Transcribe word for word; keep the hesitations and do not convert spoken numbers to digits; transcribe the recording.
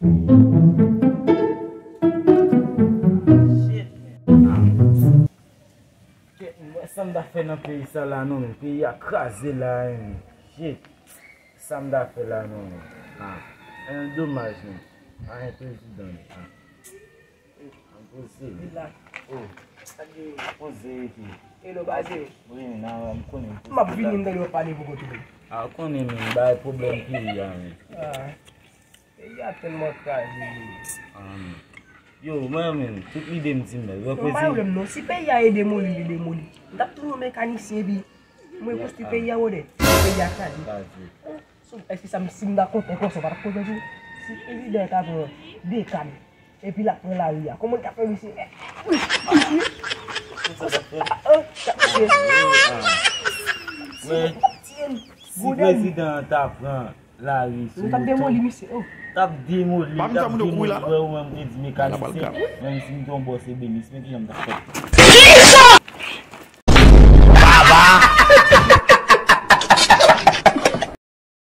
Shit, man. Kèt, m wè sa m ta fè nan peyi sa la non, men peyi a kraze la, men. Shit. Sa m ta fè la non, men. Ah, en domaj, men. Ah, en prezidan, men. Ah. An poze. Vila. Oh. Poze epi. Hello, baze. Wi, nan, m konnen. M ap vini, m tande w ap pale poko tounen. Ah, ou konnen, men, bay pwoblèm peyi a, men. Ah. Peyi a tèlman kraze, men. Ah, men. Yo, mwen menm, tout lide m di m la. Yo, non, pa pwoblèm non. Si peyi a e demoli, li demoli. M t ap toujou mekanisyen, epi mwen konstwi peyi a, wòdè. Peyi a kraze. Kraze. So, èske sa, si m ta kontan konsa, w pa t ap kontan tou? Si prezidan ta pran de kàn, epi l ap pran lari a, kòman l t ap fè, mesye? Konsa t ap fè? Ah, t ap tiye. Men, si prezidan an ta pran lari sou moto, t ap demoli misye, oh. T ap demoli, t ap demoli. Wè, ou menm te di mekanisyen, menm si m te yon bòs ebenis, men kijan m t ap fè?